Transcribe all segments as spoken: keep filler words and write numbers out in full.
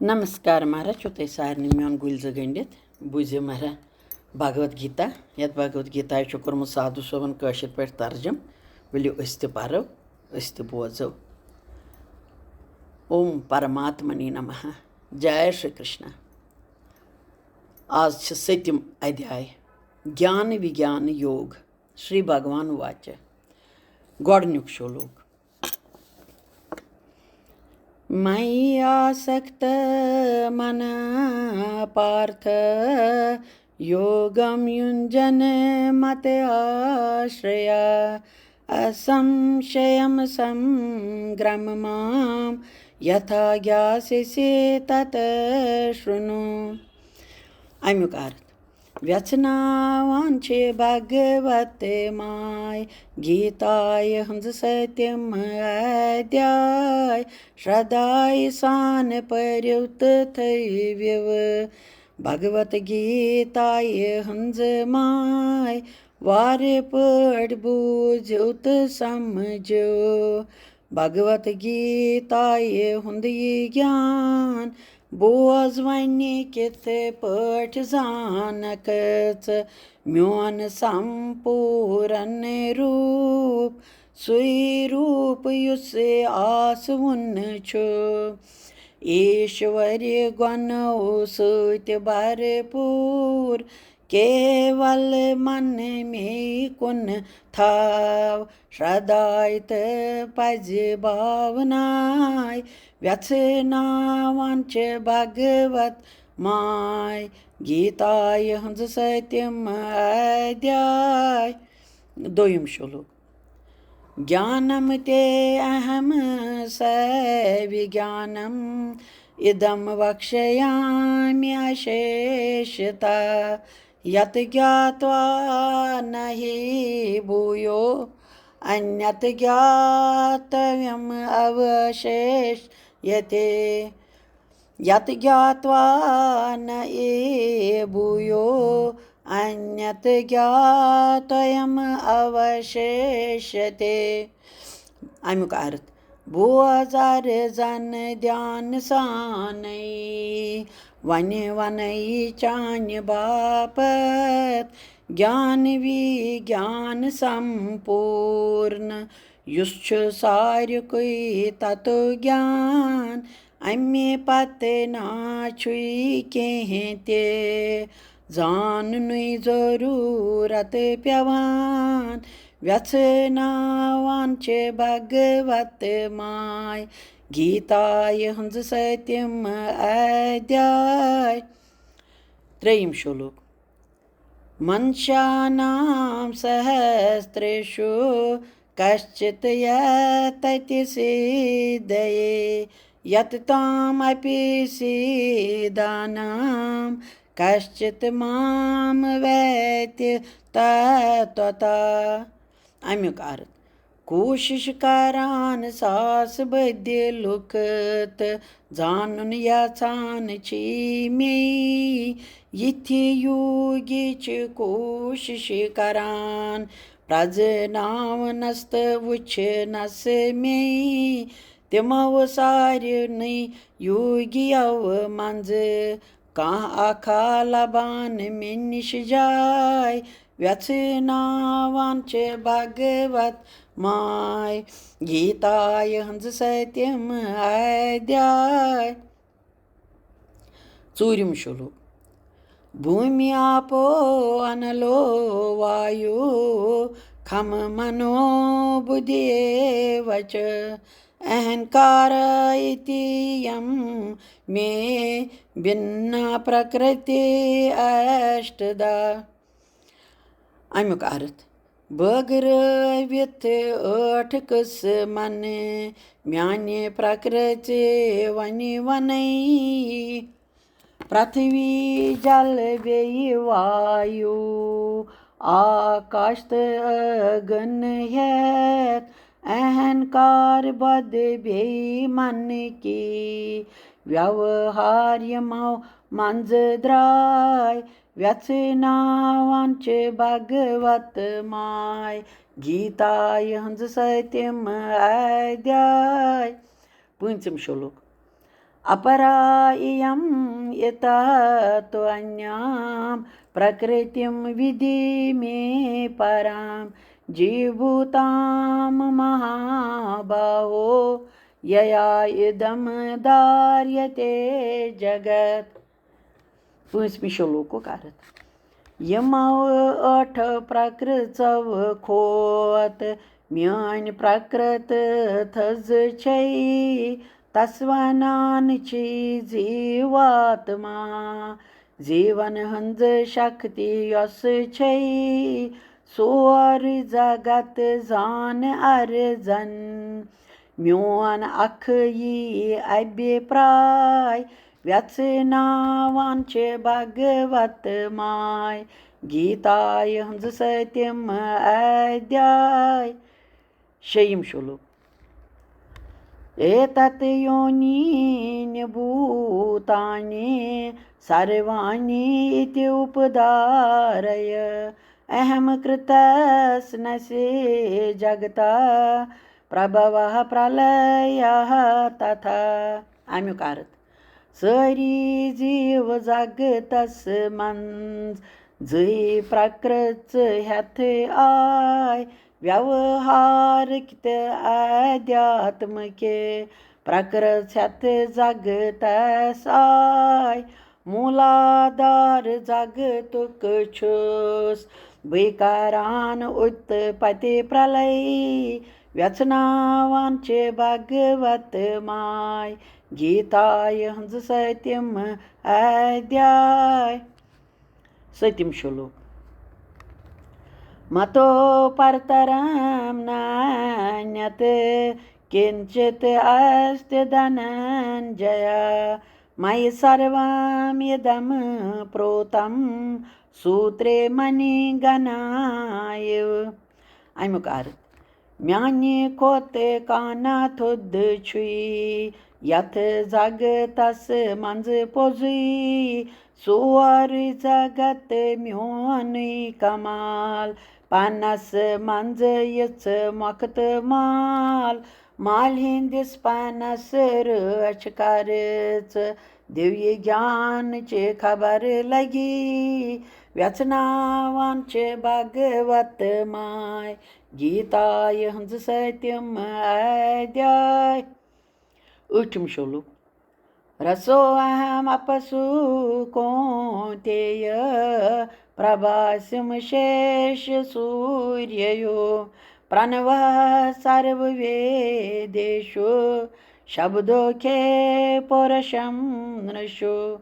نمسکار مہراہ، چھُو تۄہہِ سارنٕے میون گُلۍ زٕ گٔنٛڈِتھ۔ بوٗزِو مہراہ بھگوت گیتا، یَتھ بھگوت گیتایہِ چھُ کوٚرمُت سادھو صٲبن کٲشِر پٲٹھۍ ترجم۔ ؤلِو أسۍ تہِ پرو، أسۍ تہِ بوزو۔ اوم پرماتمنی نمہ۔ جے شری کرشنا۔ آز چھِ سٔتِم ادھیاے، گیان وگیان یوگ۔ شری بھگوان واچ۔ گۄڈٕنیُک شلوک۔ मयि आसक्तमनः पार्थ योगं युञ्जन मत आश्रय। असंशयं संग्रम मां यथा ज्ञास्यसि तत शृणु। اَمیُک عرض۔ ویژھناوان چھِ بھگوت ماے، گیتایہِ ہٕنٛز سٔتِم ادھیاے۔ شرٛدھایہِ سان پٔرِو تہٕ تھٲوِو بھگوت گیتایہِ ہٕنٛز ماے۔ وارٕ پٲٹھۍ بوٗزِو تہٕ سمجھِو بھگوت گیتایہِ ہُنٛد یہِ گیان۔ بوز وۄنۍ کِتھ پٲٹھۍ زانکھ ژٕ میون سمپوٗرن روٗپ، سُے روٗپ یُس آسوُن چھُ ایشورِ گۄنو سۭتۍ بھرپوٗر۔ کیول من مے کُن تھاو شرٛدھاے تہٕ پزِ بھاوناے۔ ویژھناوان چھِ بھگوت ماے، گیتایہِ ہٕنٛز سٔتِم ادھیاے۔ دوٚیِم شلوک۔ ज्ञानं ते अहं सविज्ञानम् इदं वक्ष्यामि अशेषतः। यत् ज्ञात्वा न हि भूयो अन्यत् ज्ञातव्यम् अवशिष्यते। यत् ज्ञात्वा न हि भूयो अन्यत् ज्ञातव्यम् अवशिष्यते। اَمیُک عرض۔ بوز عرضن دھیان سانٕے، وۄنۍ وَنَے چانہِ باپتھ گیان وِگیان سمپوٗرن، یُس چھُ ساروِکُے تتو گیان۔ اَمہِ پتہٕ نا چھُے کینٛہہ تہِ زاننُے ضروٗرت پٮ۪وان۔ ویژھناوان چھِ بھگوت ماے، گیتایہِ ہٕنٛز سٔتِم ادھیاے۔ ترٛیٚیِم شلوک۔ मनुष्याणां सहस्रेषु कश्चित् यतति सिद्धये। यततामपि सिद्धानां कश्चित् मां वेत्ति तत्त्वतः। اَمیُک عرض۔ کوٗشِش کران ساس بٔدۍ لُکھ تہٕ زانُن یژھان چھِ مے۔ یِتھۍ یوگی چھِ کوٗشِش کران پرٛزناونس تہٕ وٕچھنس مے۔ تِمو سارنٕے یوگیو منٛزٕ کانٛہہ اکھا لبان مےٚ نِش جاے۔ ویژھناوان چھِ بھگوت ماے، گیتایہِ ہٕنٛز سٔتِم ادھیاے۔ ژوٗرِم شلوک۔ भूमि आपो अनलो वायु खम मनो बुद्धि एव च। अहंकार इति यं मे भिन्ना प्रकृति अष्टधा। اَمیُک عرض۔ بٲگرٲوِتھ ٲٹھ قٕسمن میانہِ پرکرژِ وۄنۍ ونے۔ پرتھوی جل بیٚیہِ وایو آکاش تہٕ ٲگن ہٮ۪تھ، اہنکار بدھ بیٚیہِ من کی ویوہار یِمو منٛزٕ درٛاے۔ ویژھناوان چھِ بھگوت ماے، گیتایہِ ہٕنٛز سٔتِم ادھیاے۔ پوٗنٛژِم شلوک۔ अपरा इयम् इतः त्वन्यां प्रकृतिं विद्धि मे पराम्। जीवभूतां महाबाहो यया इदं धार्यते जगत्। پٲنٛژمہِ شلوکُک ارتھ۔ یِمو ٲٹھو پرٛکرٕژو کھوت میٲنۍ پرٛکرٕت تھٔز چھے، تس ونان چھی جیواتما۔ جیون ہٕنٛز شکتی یۄس چھے، سورُے جگت زانہٕ ارزن۔ میون اکھ یی ابھیپراے، ویژھناوان چھِ بھگوت ماے، گیتایہِ ہٕنٛز سٔتِم ادھیاے۔ شیٚیِم شلوک۔ ایتت یونیٖنی بھوٗتانی سروانی اتی اپداریا، اہم کرتس نسی جگتا پربھوا پرلیا تتھا۔ امیُک ارتھ، سٲری جیٖو جگتس منٛز زٕے پرٛکرٕژ ہٮ۪تھ آے، ویوہارٕکۍ تہٕ آدھیاتمٕکۍ پرٛکرٕژ ہٮ۪تھ جگتس آے۔ موٗلادھار جگتُک چھُس بٕے کران اُتپتی پرلے، ویژھناوان چھِ بھگوت ماے، گیتایہِ ہٕنٛز سٔتِم ادھیاے۔ سٔتِم شلوک۔ متو پرترم نانیت کنچت استی دھننجیا، مئی سروم ادم پروتم سوترے منی گنایو۔ امیُک ارتھ، میانہِ کھۄتہٕ کانٛہہ نہ تھوٚد چھُے یتھ جگتس منٛز پوٚزُے، سورُے جگت میونُے کمال، پنس منٛز یِژھ مۄکھ تہٕ مال، مالہِ ہٕنٛدِس پنس رٲچھ کرٕژ، دِویہِ گیانٕچ خبر لگی، ویژھناوان چھِ بھگوت ماے، گیتایہِ ہٕنٛز سٔتِم ادھیاے۔ ٲٹھِم شلوک۔ رسو اہم اپسو کونتیہ پربھاسم شیش سوریو، پرنوہ سرو ویدیشو شبدو کھے پورشم نرشو۔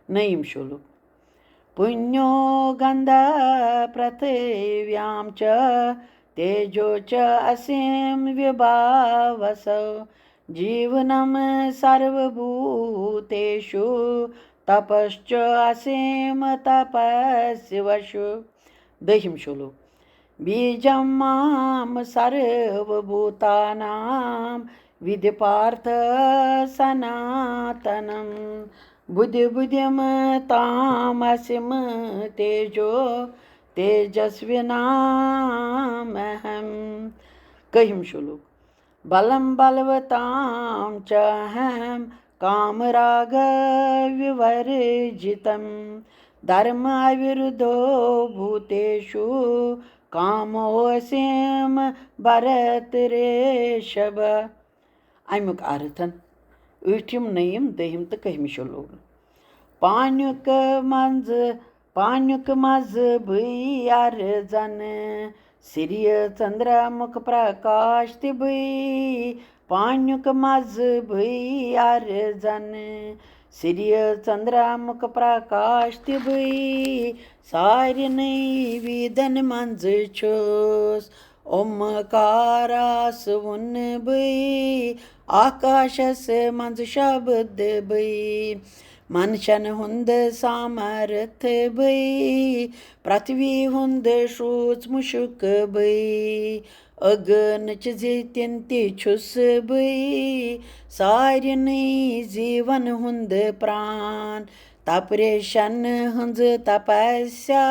نٔیِم شلوک۔ پُنیو گندا پرتھویام چ تیجو چ اسیم وبھاوسو، جیونم سرو بھوتیشو تپس چ اسیم تپسوشو۔ دٔہِم شلوک۔ بیجم مام سرو بھوتانام ودھی پارتھ سناتنم، بدھی بدھیم تام اسیم تیجو تیجسوینام اہم۔ کٔہِم شلوک۔ بلم بلوتام چ اہم کام راگ وورجتم، دھرم اوردھو بھوتیشو کاموسیم بھرت ریشبھ۔ امیُک ارتھن ٲٹھِم، نٔیِم، دٔہِم تہٕ کٔہمہِ شلوک۔ پانیُک منٛز، پانیُک مزٕ بٕے ارزن، سریہ چندرمُکھ پرکاش تہِ بٕے، پانیُک مزٕ بٕے ارزن، سریہ چندرمُکھ پرکاش تہِ بٕے، سارنٕے ویدن منٛز چھُس اومکارس وُن بٕے، آکاشس منٛز شبد بٕے، منشن ہُنٛد سامرتھ بٕے، پرتھوی ہُنٛد شروٗژ مُشُک بٕے، اگنٕچ زِتِن تہِ چھُس بٕے، سارنٕے جیٖون ہُنٛد پران، تپریشن ہٕنٛز تپسیا،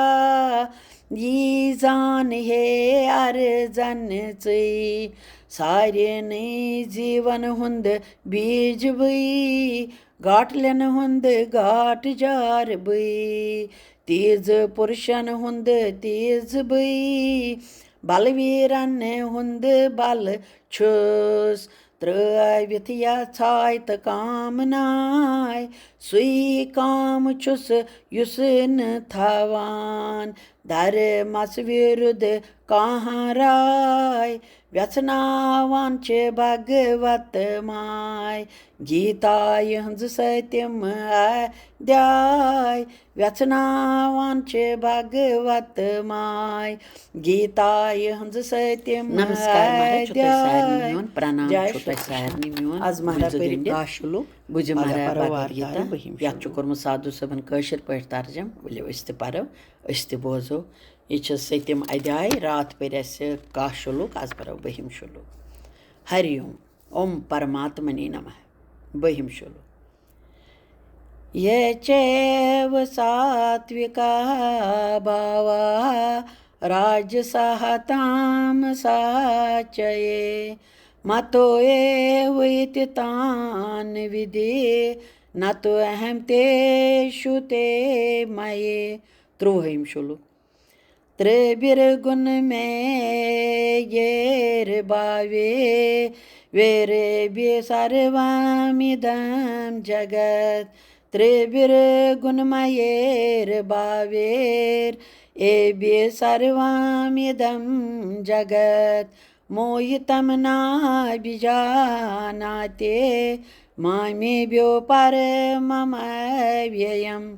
یی زان ہے ارزن ژٕے، سارنٕے جیٖون ہُنٛد بیج بٕے، گاٹلٮ۪ن ہُنٛد گاٹہٕ جار بٕے، تیز پُرشن ہُنٛد تیز بٕے، بلویرن ہُنٛد بل چھُس۔ ترٲوِتھ یژھاے تہٕ کامناے، سُے کام چھُس یُس نہٕ تھاوان۔ دھرمس وِرُدھ کانٛہہ راے، وٮ۪ژھناوان چھِ بھگوت ماے۔ گیٖتایہِ ہٕنٛز سٔتِم ادھیاے، وٮ۪ژھناوان چھِ بھگوت ماے۔ گیٖتایہِ ہٕنٛز سٔتِم نمسکار مہراج چھُ تۄہہِ سارنٕے ادھیاے۔ میون، پرنام جاے چھُ شری تۄہہِ کرشنا۔ سارنٕے میون۔ از مہراج بوٗزِو پٔرِو گٔنٛڈِتھ۔ کاہ شلوک، بوٗزِو پگاہ مہراج پرو بھگوت وارٕ گیٖتا۔ تام بٔہِم یتھ چھُ شلوک۔ کوٚرمُت سادھو صٲبن کٲشِر پٲٹھۍ ترجم۔ ؤلِو أسۍ تہِ پرو، أسۍ تہِ بوزو۔ یہِ چھِ سٔتِم ادھیاے، راتھ پٔرۍ اَسہِ کاہ شلوک، از پرو بٔہِم شلوک۔ ہری اوم، اوم پرماتمنے نمہ۔ بٔہِم شلوک۔ یہ چیو ساتوکا بھاوا راجسہ تامسہ چ یہ۔ متو ایو اتی تان ودھی، نہ تو اہم تیشو تے مئی۔ ترٛۆہِم شلوک۔ ترٛبِر گُن مے گیر باوے، ویرے بی سروام ادم جگت۔ ترٛبِر گُن میر باویر، اے بی سروام ادم جگت۔ موہتم نا بجاناتے، مامی بیو پر مم اویم۔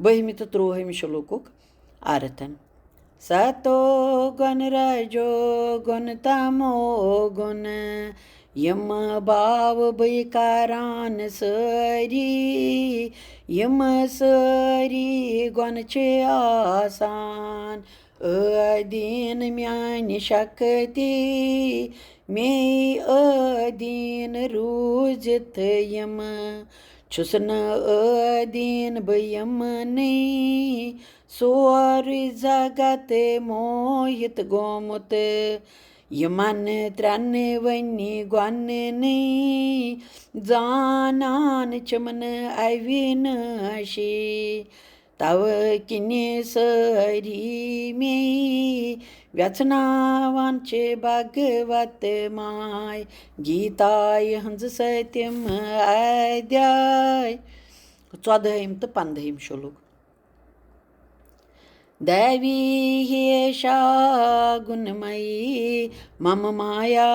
بٔہمہِ تہٕ ترٛۆہمہِ شلوکُک ارتھن۔ ستو گُن، رجو گُن، تمو گُن، یِم باو بٕے کران سٲری، یِم سٲری گۄنہٕ چھِ آسان۔ ٲدیٖن میانہِ شکتی، مے ٲدیٖن روٗزِتھ یِم۔ چھُس نہٕ ٲدیٖن بہٕ یِمنٕے، سورُے جگت موہِت گوٚمُت۔ یِمن ترٛٮ۪نوٕنی گۄنہٕ نٕے، زانان چھِم نہٕ اوِنٲشی۔ توٕ کِنہِ سٲری مے وٮ۪ژھناوان چھِ بھگوت ماے۔ گیٖتایہِ ہٕنٛز سٔتِم ادھیاے، ژۄدہٲیِم تہٕ پنٛدہٲیِم شلوک۔ दैवी ह्येषा गुणमयी मम माया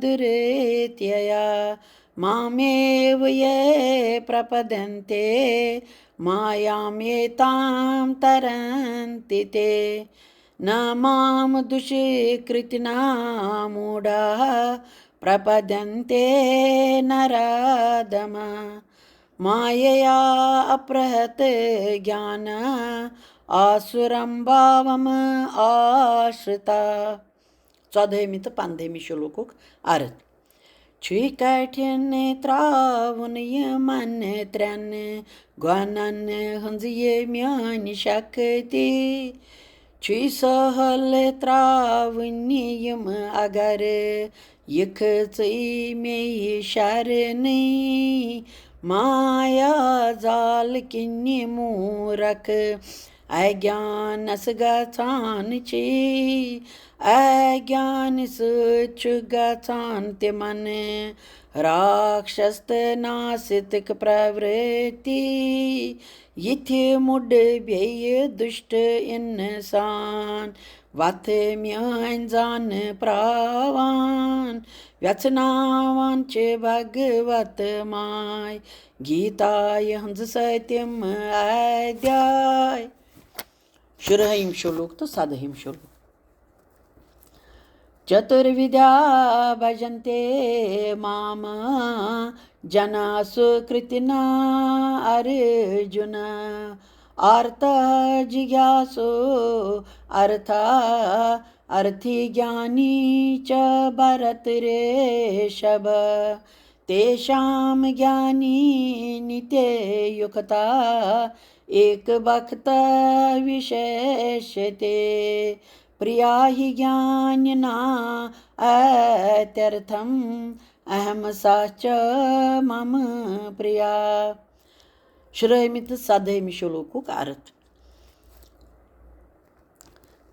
दुरत्यया। मामेव ये प्रपद्यन्ते मायामेतां तरन्ति ते। न मां दुष्कृतिना मूढाः प्रपद्यन्ते नराधमाः। मायया अपहृत ज्ञान आसुरं भावम आश्रिता। ژۄدہٲیمہِ تہٕ پنٛدہٲیمہِ شلوکُک ارتھ۔ چھُے کٹھِن ترٛاوُن یِمن ترٛٮ۪ن گۄنن ہٕنٛز یہِ میٲنۍ شکتی۔ چھُے سہل ترٛاوٕنۍ یِم اگر یہِ کھٔژٕے مے شرنٕے۔ مایا زال کِنہِ موٗرکھ اگیانس گژھان چھِ۔ اگیان سۭتۍ چھُ گژھان تِمن راکشس تہٕ ناستک پرورتی۔ یِتھِ مُڈٕ بیٚیہِ دُشٹ اِنسان وَتھٕ میٲنۍ زانہٕ پراوان، وٮ۪ژھناوان چھِ بھگوت ماے۔ گیٖتایہِ ہٕنٛز سٔتِم ادھیاے، شُرہٲیِم شلوک تہٕ سدٲہِم شلوک۔ चतुर्विधा भजन्ते मां जना सुकृतिना अर्जुन। आर्तः जिज्ञासु अर्था अर्थी ज्ञानी च भरतऋषभ। तेषां ज्ञानी निते युक्ता एकभक्ता विशेष्यते। प्रिया हि ज्ञानिना अत्यर्थं اہم سا چ مم پریا۔ شُرٲہمہِ تہٕ سدٲہمہِ شلوکُک ارتھ۔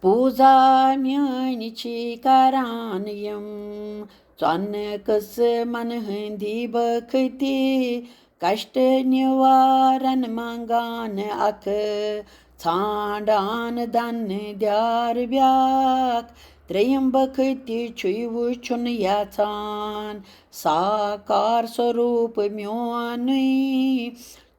پوٗزا میٲنۍ چھی کران یِم ژۄنہٕ قٕسمن ہٕنٛدی بٲخٕتی، کشٹ نِوارن منگان اکھ، ژھانڈان دنہٕ دیار بیاکھ۔ ترٛیٚیِم بٲخٕتی چھُے وُچھُن یژھان، ساکار سوروٗپ میونُے۔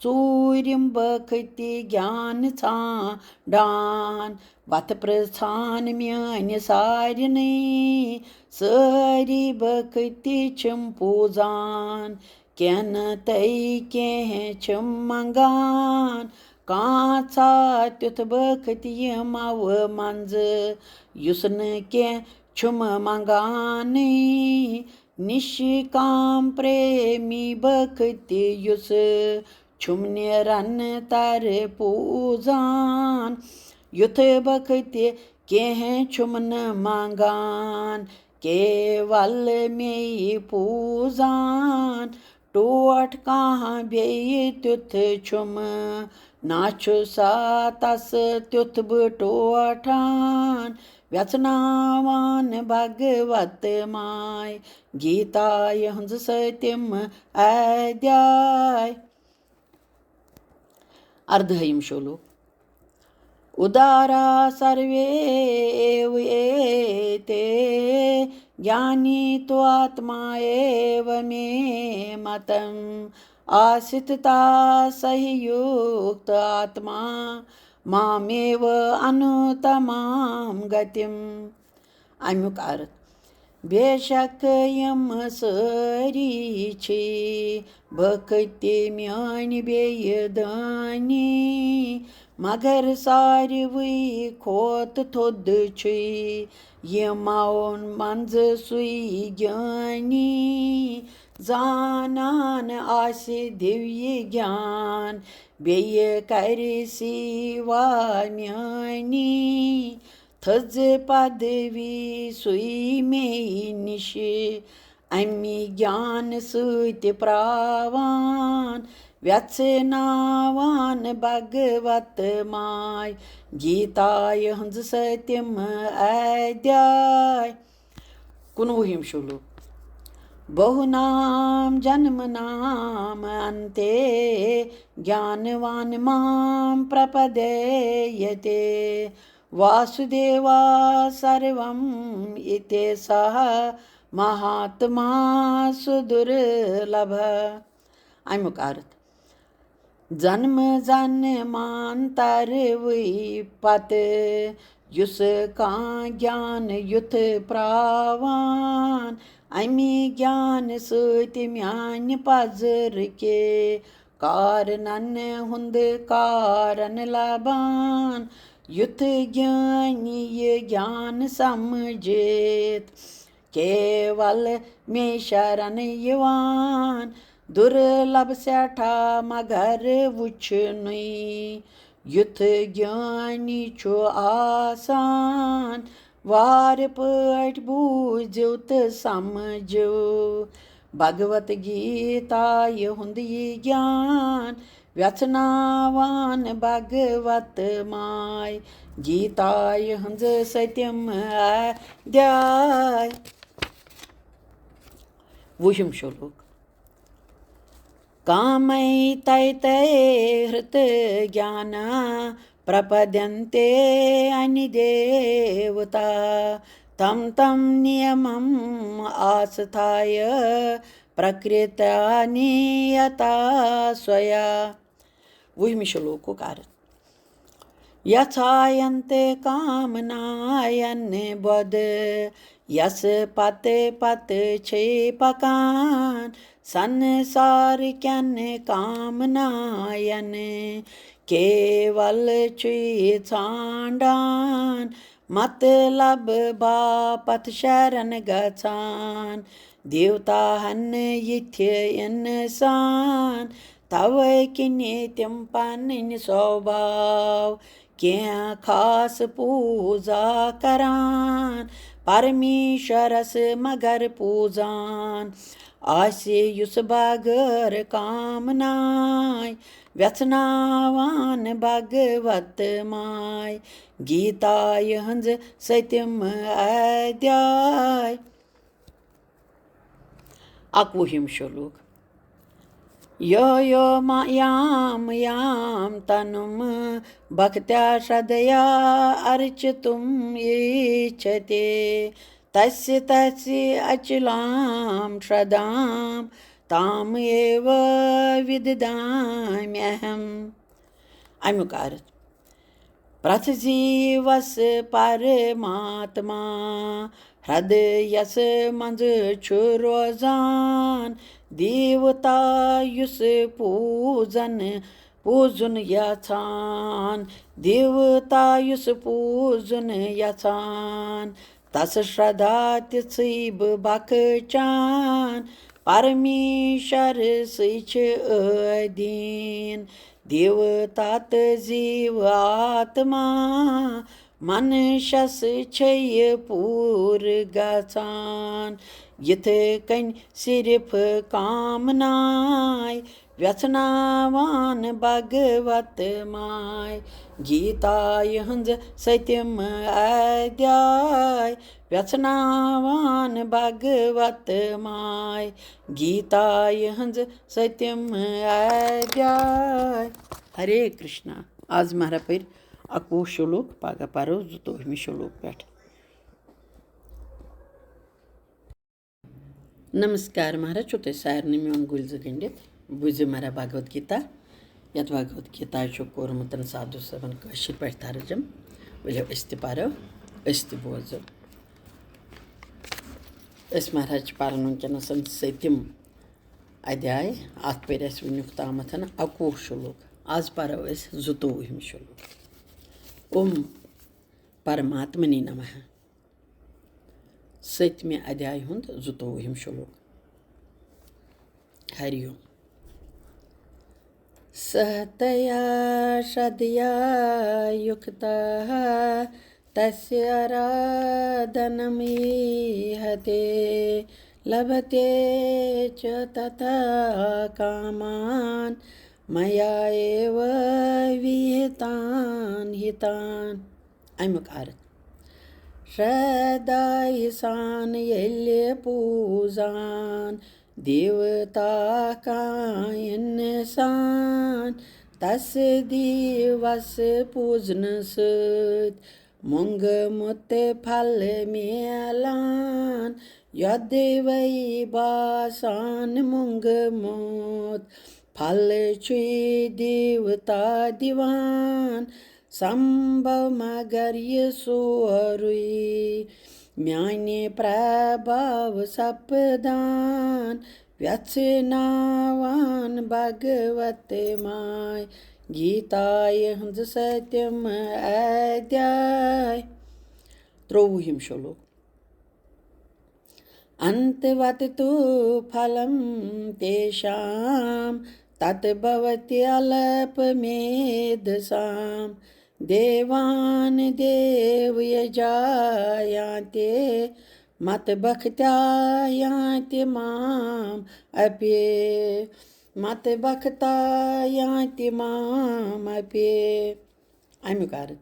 ژوٗرِم بٲخٕتی گیان ژھانڈان، وتھ پرژھان میٲنۍ سارنٕے۔ سٲری بٲخٕتی چھِم پوٗزان، کینٛہہ نتہٕ کینٛہہ چھِم منگان۔ کانٛژھا تیُتھ بٲخٕتی یِمو منٛزٕ، یُس نہٕ کینٛہہ چھُم منگانٕے۔ نِشکام پریمی بٲخٕتی یُس چھُم نِرنتر پوٗزان۔ یُتھ بٲخٕتی کینٛہہ چھُم نہٕ منگان، کیول مے پوٗزان۔ ٹوٹھ کانٛہہ بیٚیہِ تیُتھ چھُم، نہ چھُ سا تس تیُتھ بہٕ ٹوٹھان۔ ویژھناوان بھگوت ماے، گیٖتا یِہٕنٛز سٔتِم ادھیاے۔ اردٲہِم شلوک۔ ادارا سروے ایو ایتے، جانی تو آتما ایو مے متم، آستھتا سہیوکت آتما، مامیو انوتمام گتم۔ امیُک ارتھ۔ بے شک یِم سٲری چھِ بٲخٕتی میٲنۍ بیٚیہِ دٲنی، مگر ساروٕے کھۄتہٕ تھوٚد چھُے یِمو منٛزٕ سُے گیٲنی۔ زانان آسہِ دِویہِ گیان بیٚیہِ کرِ سیوا میٲنی۔ تھٔز پدوی سُے مے نِش، امی گیان سۭتۍ پراوان۔ ویژھناوان بھگوت ماے، گیٖتا یِہٕنٛز سٔتِم ادھیاے۔ کُنوُہِم شلوک۔ بہوٗنام جنمنام انتے، جانوان مام پرپدیتے۔ واسودیوا سروم ایتیسہ، مہاتما سدُرلبھہ۔ امیُک ارتھ۔ جنم جنمانتروٕے پتہٕ یُس کانٛہہ گیان یُتھ پراوان، امی گیان سۭتۍ میانہِ پزرٕکہِ کارنن ہُنٛد کارن لبان۔ یُتھ گیٲنی یہِ گیان سمجھِتھ، کیول مے شرن یِوان۔ دُرلبھ سٮ۪ٹھاہ مگر وُچھنُے، یُتھ گیٲنی چھُ آسان۔ وارٕ پٲٹھۍ بوٗزِو تہٕ سمجھِو بھگوت گیٖتا یِہُنٛد یہِ گیان۔ ویژھناوان بھگوت ماے، گیٖتا یِہٕنٛز سٔتِم ادھیاے۔ وُہِم شلوک۔ کامے تیتے ہرت گیانا پرپدنتے انیدیوتا، تم تم نیمم آستھایہ پرکرتیا نیتا سویا۔ وُہمہِ شلوکُک ارتھ۔ یژھاینت کامناین بۄدھ، یس پتہٕ پتہٕ چھے پکان، سنسار کٮ۪ن کامناین کیول چھُے ژھانڈان۔ مطلب باپتھ شرن گژھان، دیوتاہن یِتھۍ انسان۔ توے کِنی تِم پنٕنۍ سوباو کینٛہہ خاص پوٗزا کران، پرمیشورس مگر پوٗزان آسہِ یُس بغٲر کامناے، وٮ۪ژھناوان بھگوت ماے۔ گیٖتایہِ ہٕنٛز سٔتِم ادھیاے۔ اَکوُہِم شلوک۔ یو یو ما یام یام تنم بھکتیا شردھیا ارچتم ایچھتے، تسیہ تسیہ اچلام شردھام تام ایو وددامی اہم۔ اَمیُک عرض۔ پرٛتھ جیٖوس پرماتما ہردیس منٛز چھُ روزان۔ دیوتا یُس پوٗزن، پوٗزُن یژھان۔ دیوتا یُس پوٗزُن یژھان، تس شردا تِژھٕے بہٕ بخچان۔ پرمیشور سٕے چھِ ٲدیٖن۔ دیوتا تہٕ زیٖو آتما منشس چھے یہِ پوٗرٕ گژھان۔ یِتھٕ کٔنۍ صرف کامناے وٮ۪ژھناوان بھگوت ماے۔ گیٖتایہِ ہٕنٛز سٔتِم ادھیاے وٮ۪ژھناوان بھگوت ماے۔ گیٖتایہِ ہٕنٛز سٔتِم ادھیاے۔ ہرے کرشنا۔ آز مہرا پٔرۍ اَکوُہ شلوک، پگاہ پرو زٕتووُہمہِ شلوک پٮ۪ٹھ۔ نمسکار مہراج، چھُو تۄہہِ سارنٕے میون گُلۍ زٕ گٔنٛڈِتھ۔ بوٗزِو مہراج بھگوت گیٖتا۔ یَتھ بھگوت گیٖتا چھُ کوٚرمُت سادھو صٲبن کٲشِر پٲٹھۍ ترجم۔ ؤلِو أسۍ تہِ پرو، أسۍ تہِ بوزو۔ أسۍ مہراج چھِ پران وٕنکیٚنَس سٔتِم ادھیاے۔ اَتھ پٔرۍ اَسہِ وٕنیُک تامَتھ اَکوُہ شلوک۔ آز پرو أسۍ زٕتووُہِم شلوک۔ اوم پرماتمنی نمہ۔ سٔتمہِ ادھیایہِ ہُنٛد زٕتووُہِم شلوک۔ ہری اوم۔ سہتیا شردھیا یُکتہ تسیہ آرادھنم ایہتے، لبھتے چ تتہ کامان میا ایو وہتان ہتان۔ اَمیُک عرض۔ شرٛدھایہِ سان ییٚلہِ پوٗزان دیوتا کانٛہہ اِنسان، تس دیوس پوٗزنہٕ سۭتۍ مۄنٛگمُت پھل میلان۔ یۄدوَے باسان مۄنٛگمُت پھل چھُے دیوتا دِوان، سمبھو مگر یہِ سورُے میانہِ پربھاو سپدان۔ ویژھناوان بھگوت ماے گیتایہِ ہٕنٛز سٔتِم ادھیاے۔ ترٛۆوُہِم شلوک۔ انتوت تو پھلم تیشام تت بھوتی الپ میدسام۔ دیوان دیو یجایانتی مت بھکتیا یانتی مام اپی۔ مت بھکتا یانتی مام اپی۔ اَمیُک عرض۔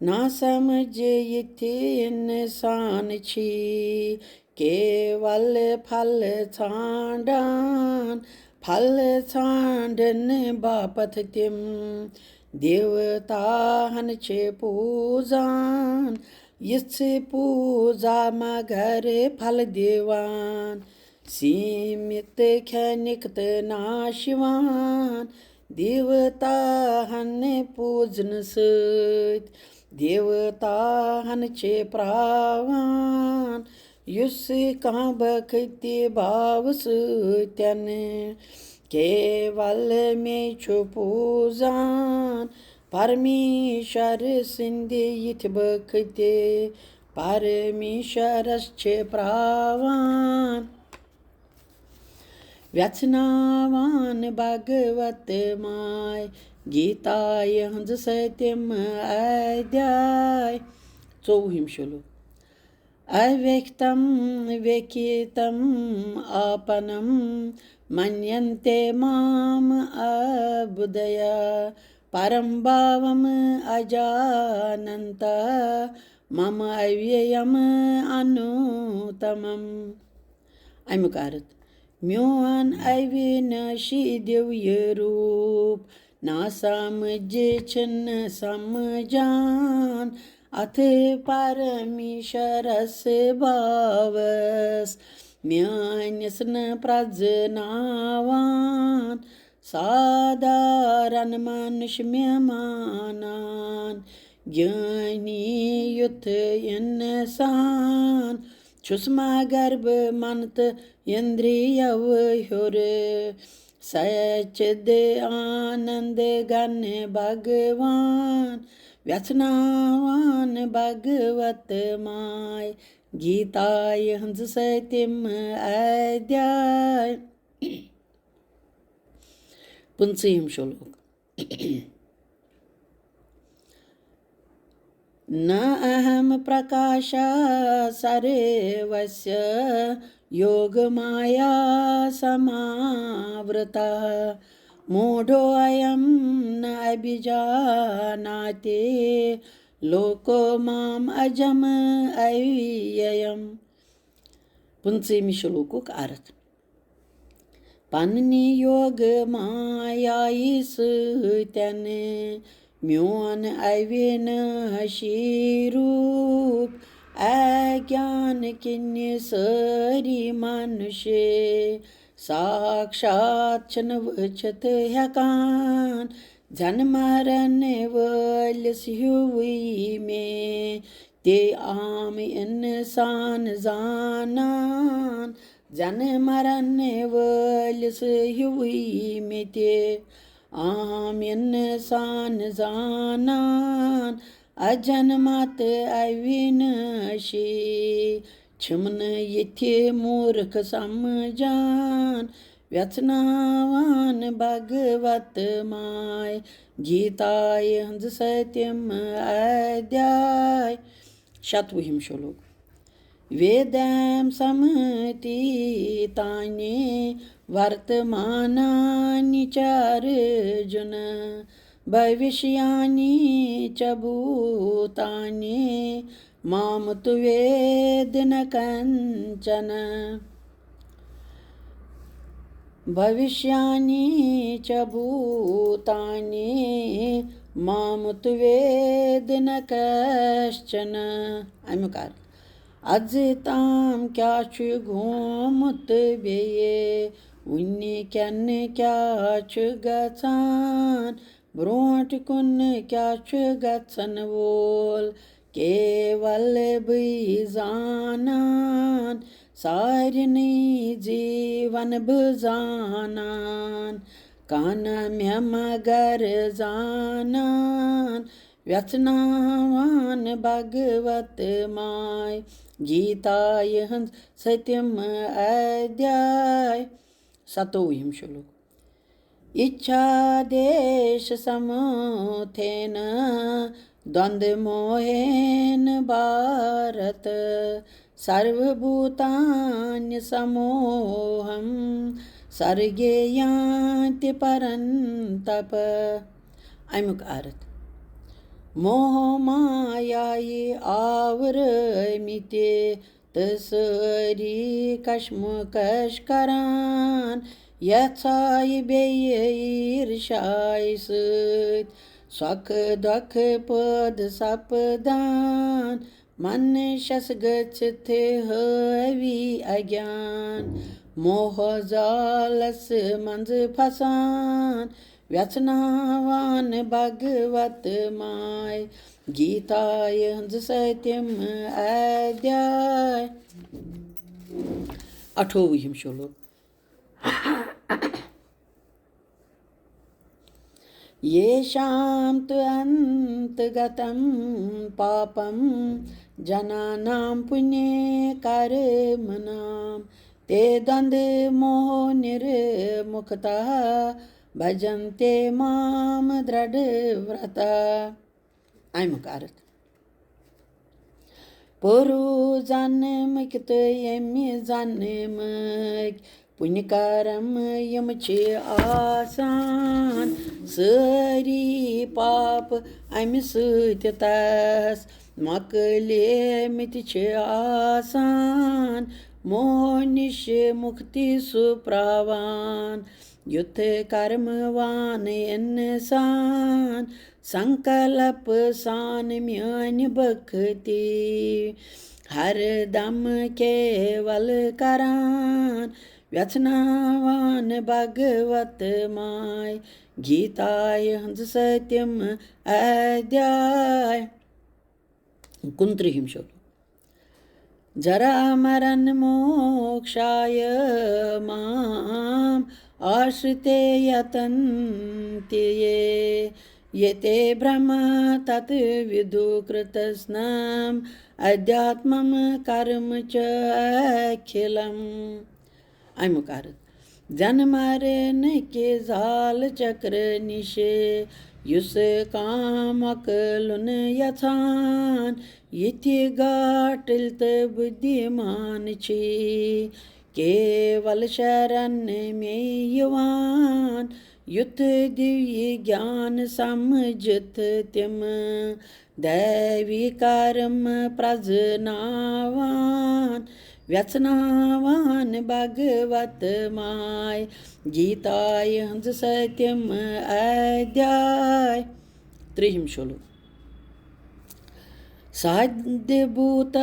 نا سمجھ یِتھۍ اِنسان چھی کیول پھل ژھانڈان، پھل ژھانڈن باپتھ تِم دیوتاہن چھِ پوٗزان۔ یِژھ پوٗزا مگر پھل دِوان، سیٖمِت کھٮ۪نٕکۍ تہٕ ناشِوان۔ دیوتاہن پوٗزنہٕ سۭتۍ دیوتاہن چھِ پراوان۔ یُس کانٛہہ بختی باو سۭتٮ۪ن کیول مے چھُ پوٗزان، پرمیشور سٕنٛدِ یِتھۍ بختی پرمیشورس چھِ پراوان۔ ویژھناوان بھگوت ماے گیتایہِ ہٕنٛز سٔتِم ادھیاے۔ ژوٚوُہِم شلوک۔ अव्यक्तं व्यक्तं आपनं मन्यन्ते माम अबुधय। परं भावम अजानन्त मम अव्ययम अनुतमम। اَمیُک عرض، میون اوِنٲشی دیو یہِ روٗپ، ناسمجھ چھِنہٕ سمجھان، اتھ پرمیشورس باوس میٲنِس نہٕ پرزناوان۔ سادارن منش مےٚ مانان، گیٲنی یُتھ انسان چھُس، مگر بہٕ من تہٕ اندریو ہیوٚر۔ سچد آنند گن بھگوان ویژھناوان بھگوت ماے، گیتایہِ ہٕنٛز سٔتِم ادھیاے۔ پٕنٛژٕہِم شلوک۔ न अहम प्रकाश सर्वस्य योग माया समावृतः। मूढो अयम न अभिजानाति लोको माम अजम अव्ययम। پٕنٛژٕہمہِ شلوکُک عرض۔ پننہِ یوگہٕ مایایہِ سۭتٮ۪ن میون اوِنٲشی روٗپ اگیان کِنہِ سٲری منش ساکشات چھِنہٕ وٕچھِتھ ہٮ۪کان۔ زن مرن وٲلِس ہیوٗوٕے مےٚ تہِ عام انسان زانان، زن مرن وٲلِس ہیوٗوٕے مےٚ تہِ عام انسان زانان۔ اجنمت اوِنٲشی چھِم نہٕ یِتھِ موٗرکھ سمجھان، ویژھناوان بھگوت ماے گیتایہِ ہٕنٛز سٔتِم ادھیاے۔ شتوُہِم شلوک۔ ویدم سمتیتانی ورتمانانی چ ارجن، بھوشیانی چ بھوتانی مام توید نہ کنچن۔ بھوشیانی چ بھوتانی مام توید نہ کشچن۔ اَمیُک عرض، از تام کیٛاہ چھُ گوٚمُت بیٚیہِ، وُنہِ کٮ۪ن کیٛاہ چھُ گژھان، برونٛٹھ کُن کیٛاہ چھُ گژھن وول، کیول بٕے زانان۔ سارنٕے زیٖون بہٕ زانان، کانٛہہ نہ مےٚ مگر زانان۔ ویژھناوان بھگوت ماے گیتایہِ ہٕنٛز سٔتِم ادھیاے۔ ستووُہِم شلوک۔ اِچھا دیش سموتھین دوند موہین بھارت، سرو بھوتان سموہم سرگے یانتی پرنتپ۔ اَمیُک عرض، موہ مایایہِ آورٲمٕتۍ تہٕ سٲری کشمکش کران، یژھایہِ بیٚیہِ عیٖرشایہِ سۭتۍ سۄکھٕ دۄکھٕ پٲدٕ سپدان۔ منشس گٔژھِتھ حٲوی اگیان، موہ جالس منٛز پھسان، ویژھناوان بھگوت ماے گیتایہِ ہٕنٛز سٔتِم ادھیاے۔ اَٹھووُہِم شلوک۔ ییشام تو انتگتم پاپم جنانام پُنیہ کرمنام، تے دوند موہ نرمکتہ بھجنتے مام درڈ ورتہ۔ اَمیُک عرض، پوٚرُو زنمٕکۍ تہٕ ییٚمہِ زنمٕکۍ پُنہِ کرم یِم چھِ آسان، سٲری پاپ اَمہِ سۭتۍ تَس مۄکلیمٕتۍ چھِ آسان۔ موہ نِش مُکتی سُہ پراوان، یُتھ کرموان اِنسان۔ سنکلپ سان میٲنۍ بختی ہر دم کیول کران، ویژھناوان بھگوت ماے گیتایہِ ہٕنٛز سٔتِم ادھیاے۔ کُنترٕہِم شعر۔ جرا مرن موکشایہ مام آشرتے یتنتی یہ، یتے برہما تت ودو کرتسنم ادھیاتمم کرم چ اکھلم۔ اَمیُک عرض، زَن مرنہٕ کہِ زال چکرٕ نِش یُس کانٛہہ مۄکلُن یژھان، یِتھِ گاٹٕلۍ تہٕ بُدھیٖمان چھِ کیول شرن مے یِوان۔ یُتھ دِویہِ گیان سمجھِتھ تِم دیوی کرم پرزناوان، ویژھناوان بھگوت ماے گیتایہِ ہٕنٛز سٔتِم ادھیاے۔ ترٛیٚیِم شلوک۔ سادھِ بھوت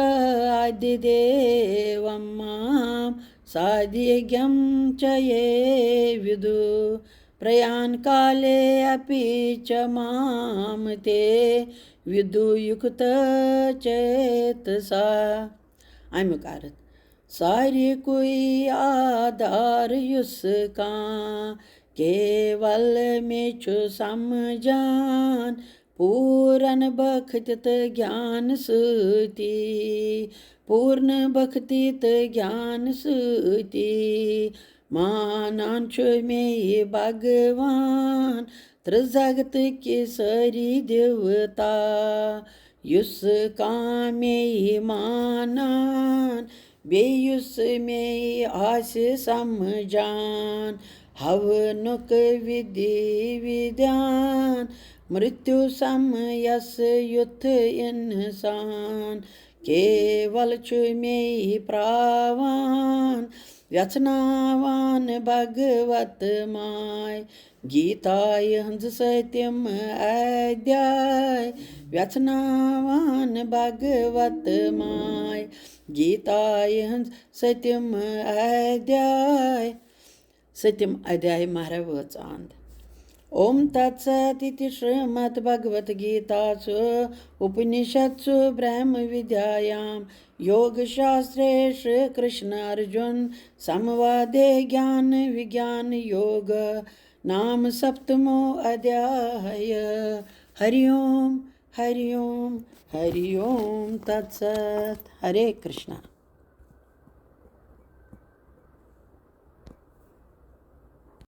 آدھِ دیوم مام سادھِ یجم چ یہ ودو، پریان کالے اپی چ مام تے ودو یکت چیتسا۔ اَمیُک عرض، ساروی کُے آدھار یُس کانٛہہ کیول مے چھُ سمجھان، پوٗرن بختی تہٕ گیان سۭتی، پوٗرن بختی تہٕ گیان سۭتی مانان چھُ مے بھگوان، ترٛزگتٕکۍ سٲری دیوتا۔ یُس کانٛہہ مے مانان، بیٚیہِ یُس مے آسہِ سمجھان، ہونُک ودھی ودھیان، مرتیو سمس یُتھ انسان، کیول چھُ مے پراوان، ویژھناوان بھگوت ماے گیتایہِ ہٕنٛز سٔتِم ادھیاے، ویژھناوان بھگوت ماے گیتایہِ ہٕنٛز سٔتِم ادھیاے۔ سٔتِم ادھیاے مہرا وٲژ اند۔ اوم تت ست اِتی شریمد بھگوت گیتاسُ اُپنِشدسُ برہم ودھیایام یوگ شاسترے شری کرشن ارجن سموادے گیان وگیان یوگ نام سپتمو ادھیایہ۔ ہری اوم، ہری اوم، ہری اوم تت ست۔ ہرے کرشنا۔